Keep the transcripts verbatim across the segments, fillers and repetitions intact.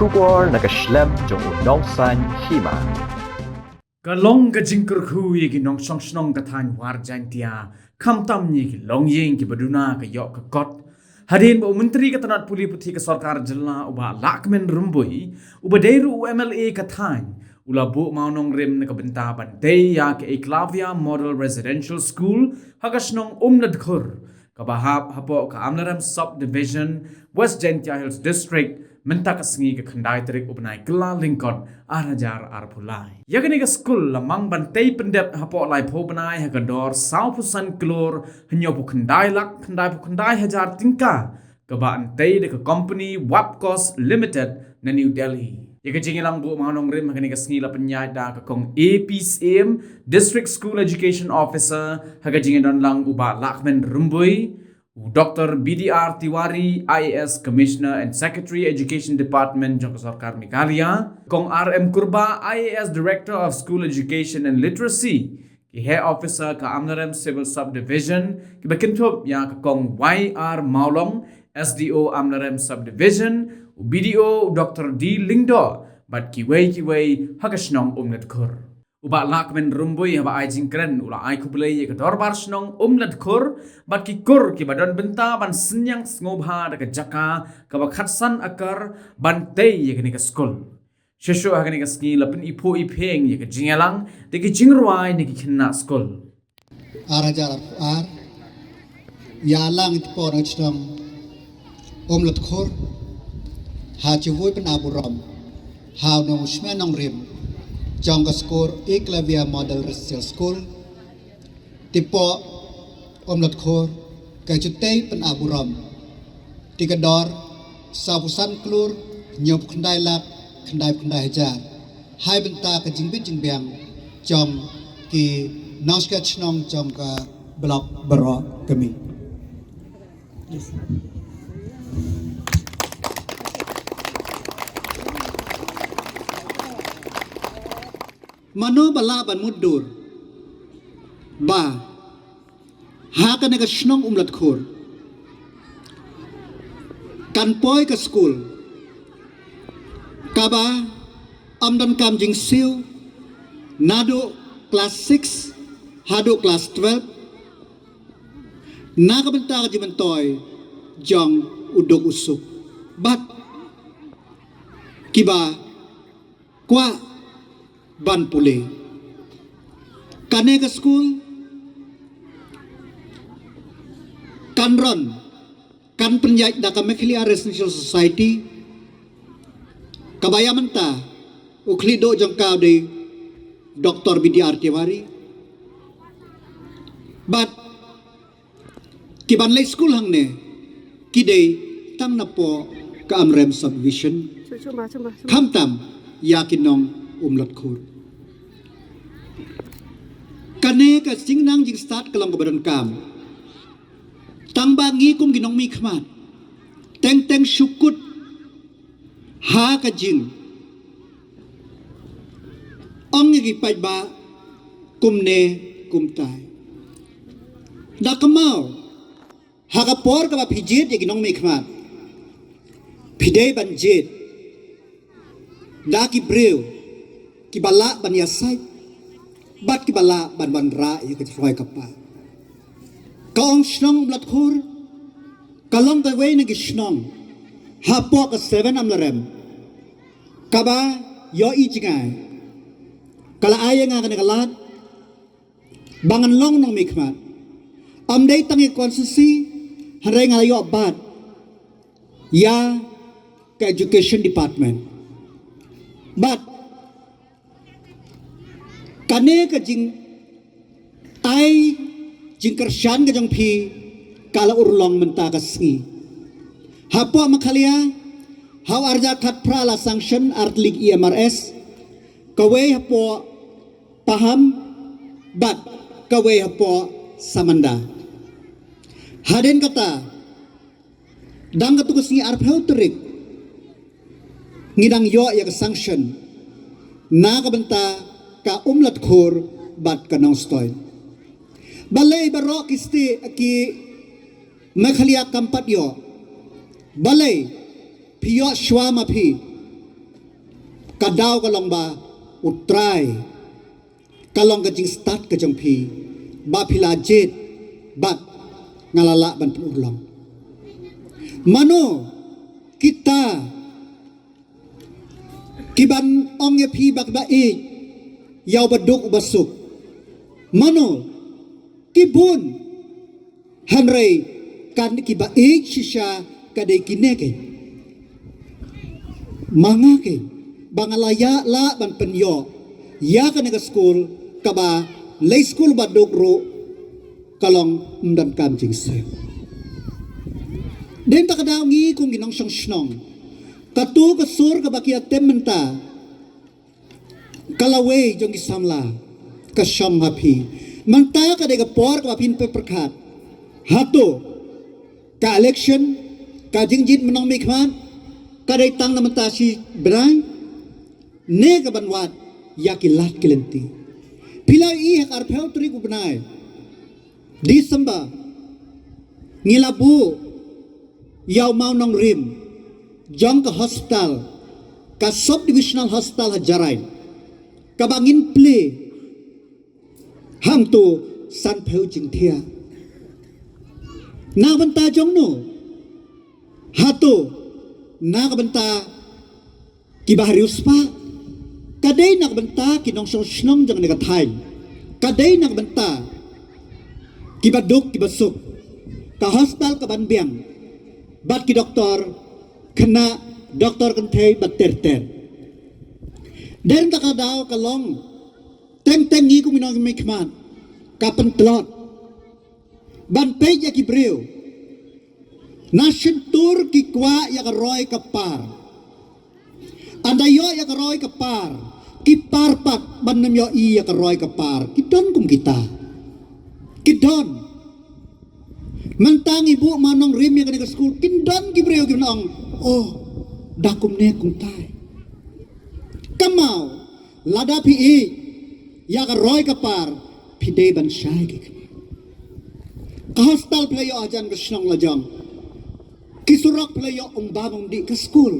Khubor na ka shlem jong u Nongsaiñ Hima. Ka long ka jingkyrkhu ïa ki nongshong shnong ka thaiñ War Jaintia, khamtam ïa ki longïing kiba duna ka ïoh ka kot. Hadien ba u Myntri ka tnat pule puthi ka sorkar jylla u Bah Lahkmen Rymbui, uba dei ruh u M L A ka thaiñ, u la buh mawnongrim na ka bynta ban tei ïa ka Eklavya Model Residential School ha ka shnong Umladkhur, kaba hap hapoh ka Amlarem Subdivision, West Jaintia Hills District, mynta ka sngi ka khyndai tarik u bnai Kyllalyngkot ar hajar arphew lai. Ïa kane ka skul la mang ban tei pyndep hapoh laiphew bnai ha ka dor sawphew san klur hynñiewphew khyndai lak khyndaiphew khyndai hajar tyngka, kaba yn tei da ka kompani Wapcos Limited na New Delhi. Ïa ka jingïalang buh mawnongrim ha kane ka sngi la pynïaid da ka Kong A P Syiem, District School Education Officer, ha ka jingïadonlang u Bah Lahkmen Rymbui, u Doktor B D R Tiwari, I A S Commissioner and Secretary Education Department jong ka sorkar Meghalaya, Kong R M Kurbah, I A S Director of School Education and Literacy, ki heh officer ka Amlarem Civil Subdivision, kiba kynthup ïa ka Kong Y R Mawlong, S D O Amlarem Subdivision, u B D O Doktor D Lyngdoh, bad kiwei kiwei ha ka shnong Umladkhur. U Bah Lahkmen Rymbui haba ai jingkren u la ai khublei ïa ka dorbar shnong Umladkhur bad ki kur kiba don bynta ban synñiang sngewbha da ka jaka kaba khatsan akar ban tei ïa kane ka skul. Shuh shuh ha kane ka sngi la pyniphuh iphieng ïa ka jingïalang da ki jingrwai na ki khynnah skul. Ar hajar arphew ar, ïalang ïa ki por na ka shnong Umladkhur, ha chiwui pynap burom ha u nongshmeh nongrim jong ka skul Eklavya Model Residential School, Tipo Umladkhur, ka jutei pynap burom, ti ka dor sawphew san klur hynñiewphew khyndai lak khyndaiphew khyndai hajar, ha bynta ka jingbit jingbiang jong ki nongshong shnong jong ka block baroh kmie. Mano ba lah ban mutdur ba ha kane ka shnong Umladkhur kan poi ka skul kaba ym donkam jingsiew naduh klas six haduh klas twelve, na ka bynta ka jingmyntoi jong u duk u suk bad kiba kwah ban pule. Kane ka skul kan run, kan pynïaid da ka Meghalaya Residential Society, kaba ïa mynta u khlieh duh jong ka u dei Doktor B D R Tiwari. Bad ki ban leit skul hangne ki dei tang napoh ka Amlarem Subdivision, khamtam ïa ki nong Umladkhur. Kane ka jingnang jingstad ka long kaba donkam, tang ba ngi kum ki nongmihkhmat teng teng shu kut ha ka jingong ïa ki paidbah kumne kumtai. Da kynmaw, ha ka por kaba phi jied ïa ki nongmihkhmat, phi dei ban jied da ki briew kiba lah ban ïasaid bad kiba lah ban wanrah ïa ka jingroi ka par. Ka ong shnong Umladkhur ka long kawei na ki shnong hapoh ka seven Amlarem kaba ïohi jngai. Ka la ai ïa nga kane ka lad ba ngan long nongmihkhmat, ym dei tang ïa ka constituency, hynrei nga la ïoh bat ïa ka Education Department. Bad kane ka jingai jingkyrshan ka jong phi ka la urlong mynta ka sngi. Hapoh Meghalaya ha u ar hajar khatphra la sanction ar tylli E M R S, kawei hapoh Pahang bad kawei hapoh Samanda. Hadien kata, dang katto ka sngi arphew tarik ngi dang ïoh ïa ka sanction na ka bynta ka Umladkhur bad ka Nongstoiñ. Balei baroh ki state, ki Meghalaya kam pat ïoh? Balei phi ïoh shuwa ma phi? Ka daw ka long ba U Trai ka long ka jingstad ka jong phi, ba phi la jied bad nga la lah ban pynurlong. Mano kita ki ban ong ïa phi ba kiba ïeit ïa uba duk uba suk? Mano? Ki bun. Hynrei kan kiba ïeit shisha ka dei kine keiñ. Ma nga keiñ ba nga la ïa lah ban pynïoh ïa kane ka skul, kaba lei skul ba duk ruh ka long ym donkam jingsiew. Dei mynta ka daw ngi kum ki nongshong shnong, kato ka sur kaba ki ïa tem mynta ka lawei jong ki samla ka shong ha phi. Mynta ka dei ka por kaba phin pyrkhat. Hato ka election, ka jingjit mynta mynmiet ka dei tang na mynta shi bnai, ne ka ban wad ïa ki lad ki lynti? Phi la ïohi ha ka arphew tarik u bnai December ngi la buh ïa u mawnongrim jong ka hospital, ka sub divisional hospital ha Jarain, kaba ngin plie hangto sanphew jingthiah. Na ka bynta jong no? Hato na ka bynta kiba ha riewspah? Ka dei na ka bynta ki nongshong shnong jong kane ka thaiñ. Ka dei na ka bynta kiba duk kiba suk. Ka hospital ka ban biang bad ki doktor khynnah, doktor kynthei bad ter ter. Dei mynta ka daw ka long teng teng ngi kum ki nongmihkhmat ka pyntlot ban peit ïa ki briew. Na shyntur ki kwah ïa ka roi ka par. Ynda ïoh ïa ka roi ka par, ki par pat ban nym ïohi ïa ka roi ka par. Ki don kum kita. Ki don. Mynta ngi buh mawnongrim ïa kane ka skul, kin don ki briew kin ong, oh, da kumne kumtai. Kynmaw, lada phi ïeit ïa ka roi ka par, phi dei ban shai ki khmat. Ka hospital phi la ïoh hajan ka shnong lajong. Ki surok phi la ïoh, ym bam ym dih, ka skul.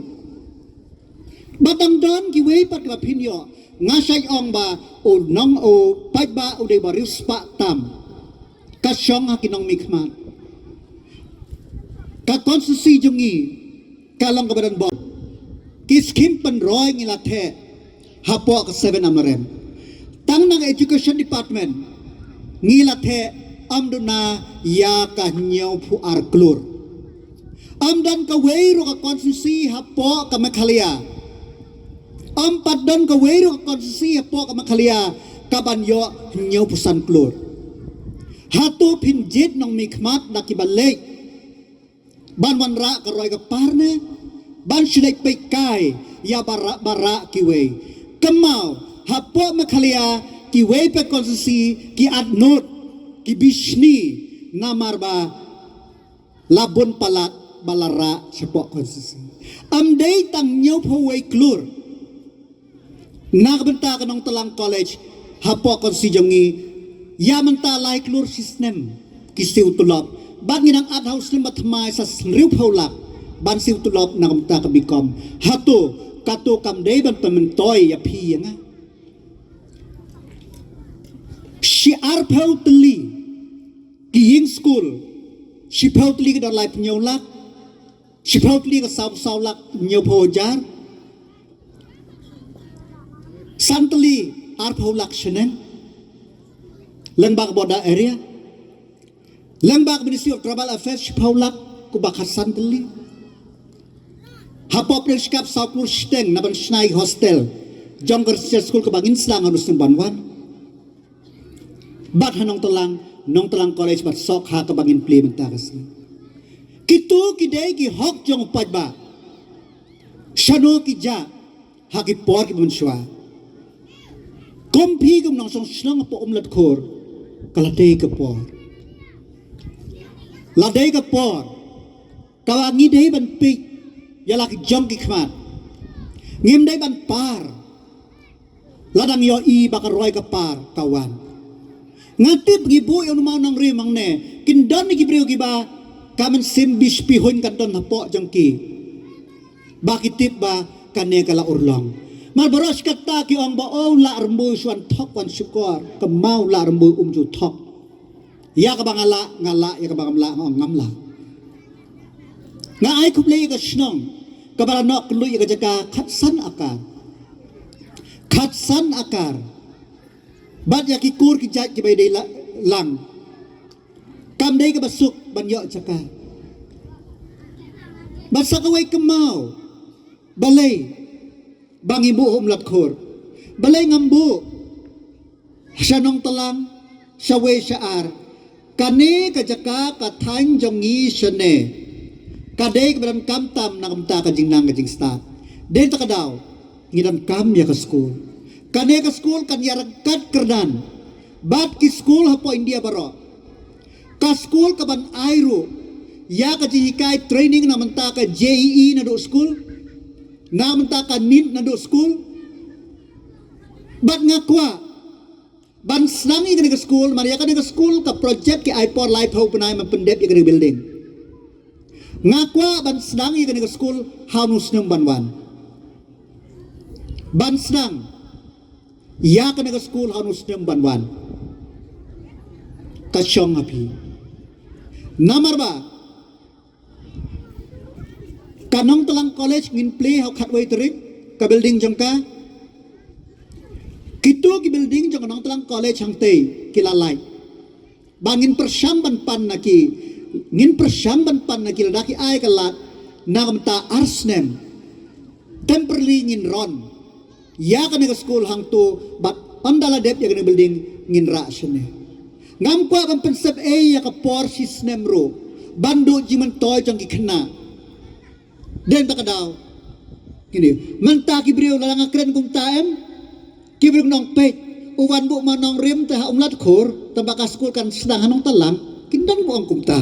Bad dang don kiwei pat kiba phin ïoh. Nga shait ong ba u nong, u paidbah u dei ba riewspah tam. Ka shong ha ki nongmihkhmat. Ka constituency jong ngi ka long kaba don bor. Ki skhim pynroi ngi la theh hapoh ka seven Amlarem. Tang na ka education department ngi la theh ym duna ïa ka hynñiewphew ar klur. Ym don kawei ruh ka constituency hapoh ka Meghalaya, ym pat don kawei ruh ka constituency hapoh ka Meghalaya ka ban ïoh hynñiewphew san klur. Hato phin jied nongmihkhmat da kiba leit ban wanrah ka roi ka par ne ban shu leit peit kai ïa ba rah ba rah kiwei? Kynmaw, hapoh Meghalaya kiwei pat constituency ki at nud, ki bishni namar ba la bun palat ba la rah shapoh constituency. Ym dei tang hynñiewphew wei klur. Na ka bynta ka Nongtlang College hapoh constituency jong ngi, ïa mynta lai klur shi snem ki siew tulop. Bad ngi nang at ha u snem ba thymmai sa hynriewphew lak ban siew tulop na ka bynta ka B.Com. Hato kato kam dei ban pynmyntoi ïa phi ïa nga? Shi arphew tylli ki ïing skul, shiphew tylli ki don laiphew hynñiew lak, shiphew tylli ka saw saw lak hynñiewphew hajar, san tylli arphew lak shaneng, lyngba ka border area, lyngba ka Ministry of Tribal Affairs shiphew lak kumba khatsan tylli. Hapoh Pdeng Shkap saw klur shiteng na ban shna ïa ki hostel jong ka residential school kaba ngin sdang ha u snem ban wan. Bad ha Nongtlang, Nongtlang College bad Sohkha kaba ngin plie mynta ka sngi. Kito ki dei ki hok jong u paidbah. Shano ki jah ha ki por kiba mynshuwa? Kum phi kum nongshong shnong hapoh Umladkhor, ka la dei ka por, la dei ka por kaba ngi dei ban peit ïa la ki jong ki khmat. Ngim dei ban par la dang ïohi ba ka roi ka par ka wan. Nga tip ngi buh ïa u mawnongrim hangne, kin don ki briew kiba ka mynsiem bishpi huin kan don hapoh jong ki ba ki tip ba kane ka la urlong. Mar baroh shi katta ki ong ba, oh, lah rymbui shu wan thok wan shukor, ka maw lah rymbui um ju thok. Ïa kaba nga lah, nga lah, ïa kaba ngam lah, nga ong ngam lah. Nga ai khublei ïa ka shnong kaba la noh kylluid ïa ka jaka khatsan akar. Khatsan akar. Bad ïa ki kur ki jait kiba ïadei la-, lang. Kam dei kaba suk ban ïoh jaka. Bad sa kawei ka maw, balei ba ngi buh ha Umlatkhur? Balei ngam buh sha Nongtlang, sha wei sha ar? Kane ka jaka ka thaiñ jong ngi shane. Ka dei kaba donkam tam na ka bynta ka jingnang ka jingstad. Dei ta ka daw ngi donkam ïa ka skul. Kane ka skul kan ïaryngkat kyrdan bad ki skul hapoh India baroh. Ka skul kaban ai ruh ïa ka jinghikai, training na ka bynta ka J E E naduh skul, na ka bynta ka NEET naduh skul. Bad nga kwah ban sdang ïa kane ka skul, mar ïa kane ka skul ka project ki ai por laiphew bnai ban pyndep ïa kane ka building. Nga kwah ban sdang ïa kane ka skul ha une u snem ban wan. Ban sdang ïa kane ka skul ha une u snem ban wan. Ka shong ha phi. Namar ba ka Nongtlang College ngin plie ha u khatwei tarik, ka building jong ka. Kitu ki building jong ka Nongtlang College hangtei ki la lait. Ba ngin pyrshang ban pan na ki, ngin pyrshang ban pan na ki lada ki ai ka lad na ka bynta ar snem. Temporarily ngin ron ïa kane ka skul hangto, bad ynda la dep ïa kane ka building ngin rah shane. Ngam kwah ban pynsep ei ïa ka por shi snem ruh ban duh jingmyntoi jong ki khynnah. Dei ta ka daw. Kine mynta ki briew, lada nga kren kumta em, ki briew kin ong, peit, u wan buh ma Nongrim te ha Umlatkhur, tangba ka skul kan sdang ha Nongtlang. Kin don ba ong kumta.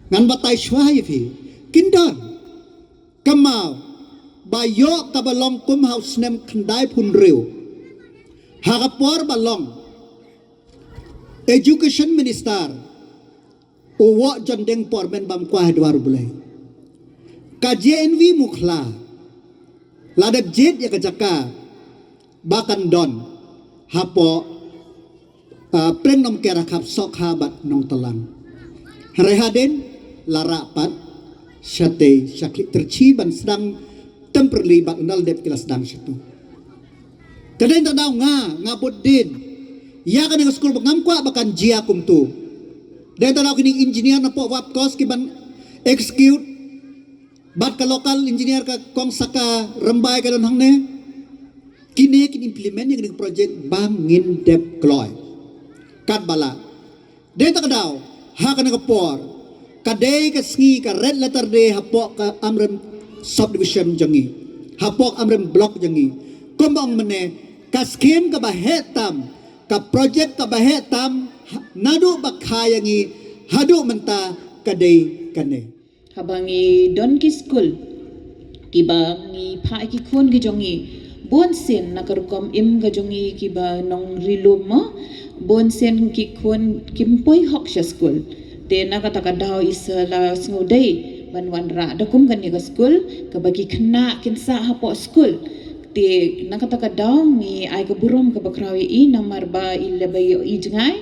Ngan batai shuwa ïa phi. Kin don. Ka maw ba ïoh kaba long kum ha u snem khyndaiphew hynriew, ha ka por ba long Education Minister u Woh Jonding Pormen, bam kwah ha dwar U Blei. Ka J N V Mukhla la dep jied ïa ka jaka ba kan don hapoh, ah, Pring Nomker ha khap Sokha bad Nongtlang. Hynrei hadien la rah pat shatei sha Khlieh Tyrshi ban sdang temporarily, bad ynda la dep ki la sdang shato. Te dei ta daw nga, nga bud dien ïa kane ka skul ba ngam kwah ba kan jia kumto. Dei ta daw kine engineer napoh WAPCOS ki ban execute, bad ka local engineer ka Kong Saka Rymbai ka don hangne. Kine kin implement ïa kane ka project ba ngin dep kloi. Katba lah. Dei ta ka daw, ha kane ka por ka dei ka sngi, ka red letter day hapoh ka Amrem subdivision jong ngi, hapoh Amrem block jong ngi. Kumba ong mynne, ka scheme kaba heh tam, ka project kaba heh tam, ha-, naduh ba kha ïa ngi haduh mynta ka dei kane. Haba ngi don ki skul kiba ngi phah ki khun ki jong ngi, bun sien na ka rukom im ka jong ngi kiba nongri lum mo, bun sien ki khun kim poi hok sha skul. Te na kata ka daw i sa la sngewdei ban wanrah da kum kane ka skul kaba ki khynnah kin sah hapoh skul. Te na kata ka daw ngi ai ka burom kaba khraw ïa i, namar ba i la ba ïoh i jngai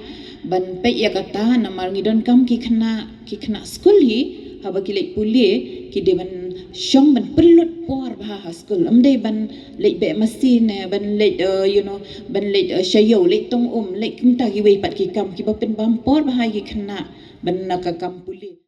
ban peit ïa kata, namar ngi donkam ki khynnah, ki khynnah skul hi, haba ki leit pule ki dei ban shong ban pynlut por bha ha skul. Ym dei ban leit beh masi ne ban leit, eh, you know, ban leit, eh, sha ïew, leit tong um, leit kumta kiwei pat ki kam kiba pynbam por bha ïa ki khynnah ban na ka kam pule.